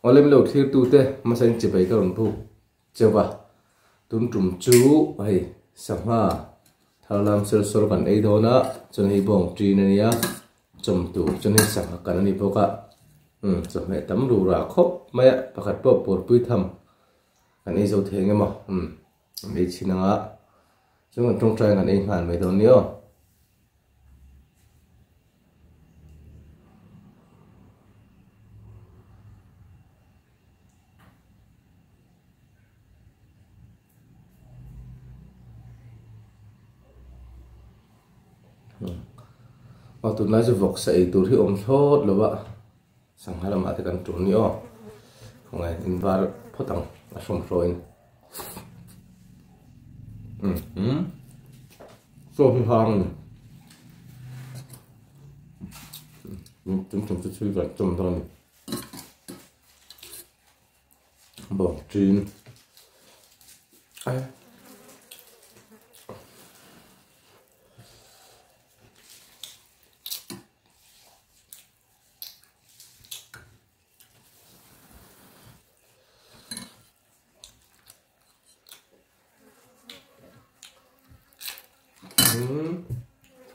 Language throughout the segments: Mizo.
Awle min lo thlir tu te hmasa in chibai ka rawn buk cheuh a, tun tum chu hei sangha thar lam sel sawr kan ei dawn a, chuan hei bawng ṭin a nia, chawm tur chuan hei sangha kan a ni bawk a, umm chawhmeh tam rura khawp mai a, pakhat pawh pawrpui tham kan ei zo thei ang emaw umm kan ei chhin ang a, chuan kan tawngtai ang kan ei nghal mai dawn nia aw. Aw tunlai chu vawksa ei tur hi awm thlawt lo a sangha lamah te kan tul ni aw khawngaih in var phawt ang a hrawmhraw in umm chaw hi hang a ni tum tum chu thil kan chawm dawn a ni. Bawng ṭin ai.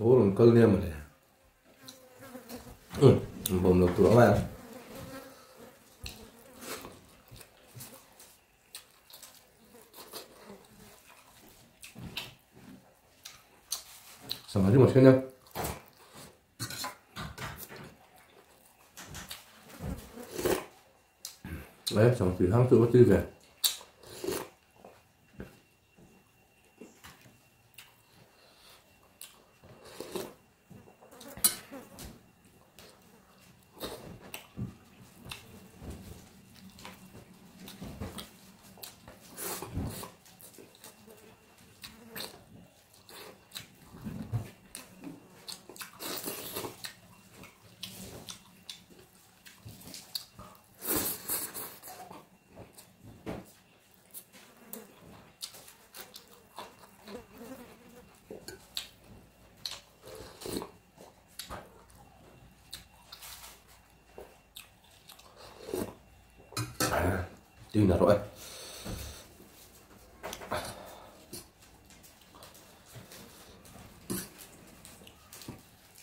Tho rawn kal nia mawle. Umm bawm lo tur a ngai ang. Sangha ringawt hian a. Đấy, chẳng thủy hang tự có tiêu về. Tuy là rồi.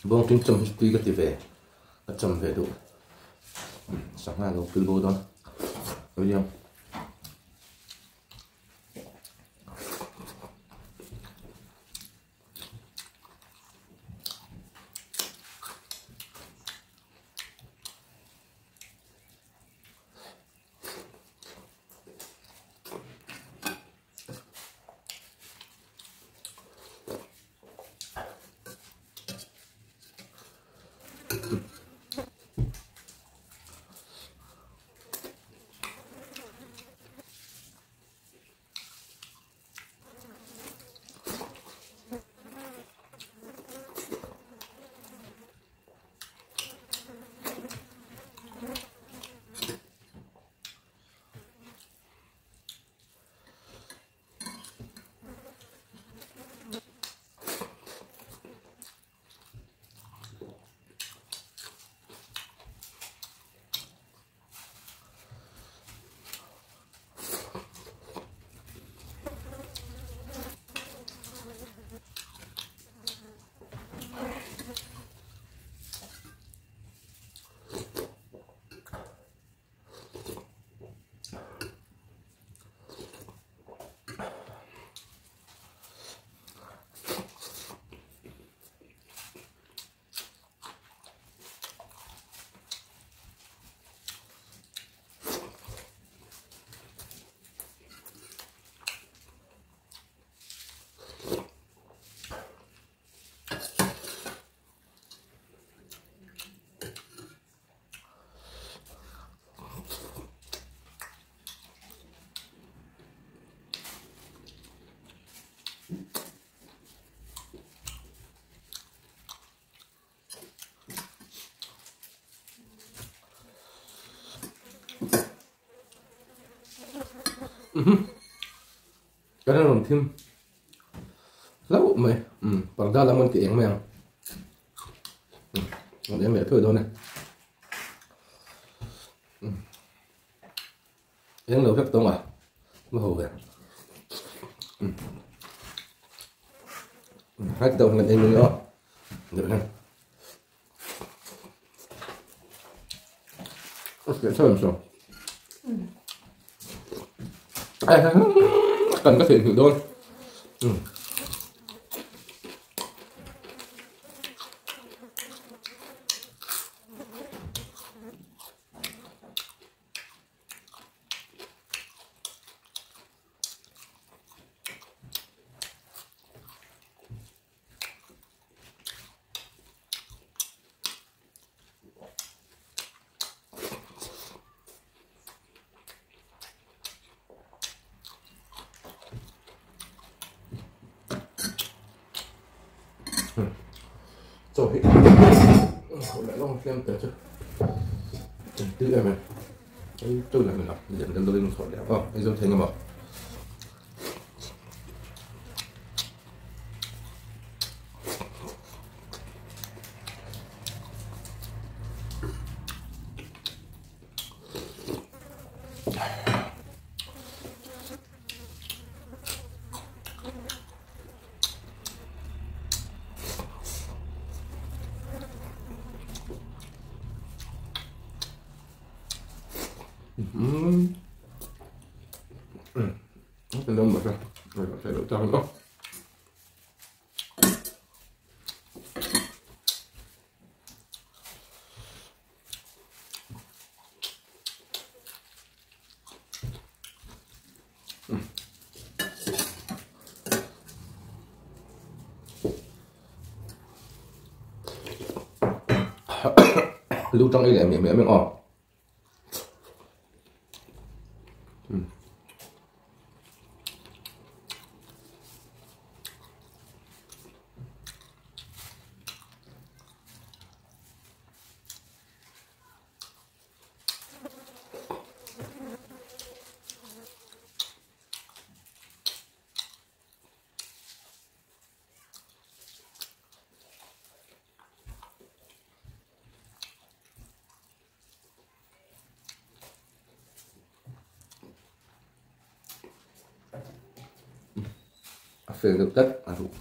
Bawng tin chawm hi tui ka ti ve ka chawm ve duh sangha lo pil bo dawn William. Kan a rawn thim hlauh mai parda lam an ti eng mai ang an eng leh thuai dawn e. Eng lo vek tawng a ma ho ve. Hai ti deuh hian kan ei mai a deuh hian. Kan ka theihnghilh dawn. Chaw hi leh lawng tlem te chu tui em em ei tui leh min a lian deuh deuhin chhuah leh ang ei zo thei ngam a. Lu tang ei leh miah miah mai aw. A fel deuh tlat a ruh.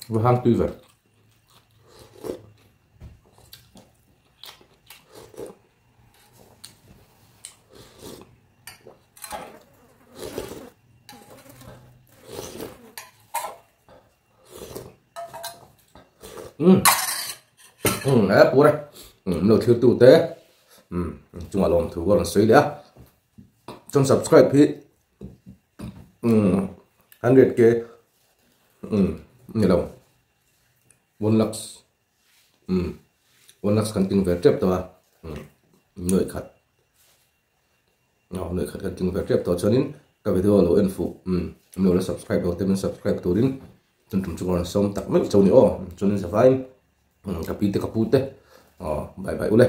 Va hang tui ve. Um a pur e um lo thil tu te um chungah lawm thu ka rawn sawi leh a chuan subscribe hi. 100k ni lo 1 lakhs 1 lakhs kan ting ve tep tawh a nuaih khat nuaih khat kan ting ve tep tawh chuanin ka video lo en fuh min lo la subscribe lo te min subscribe turin chun tum chu ka rawn sawm tak meuh chauh ni aw chuanin zavain ka pi te ka pu te bye bye ule.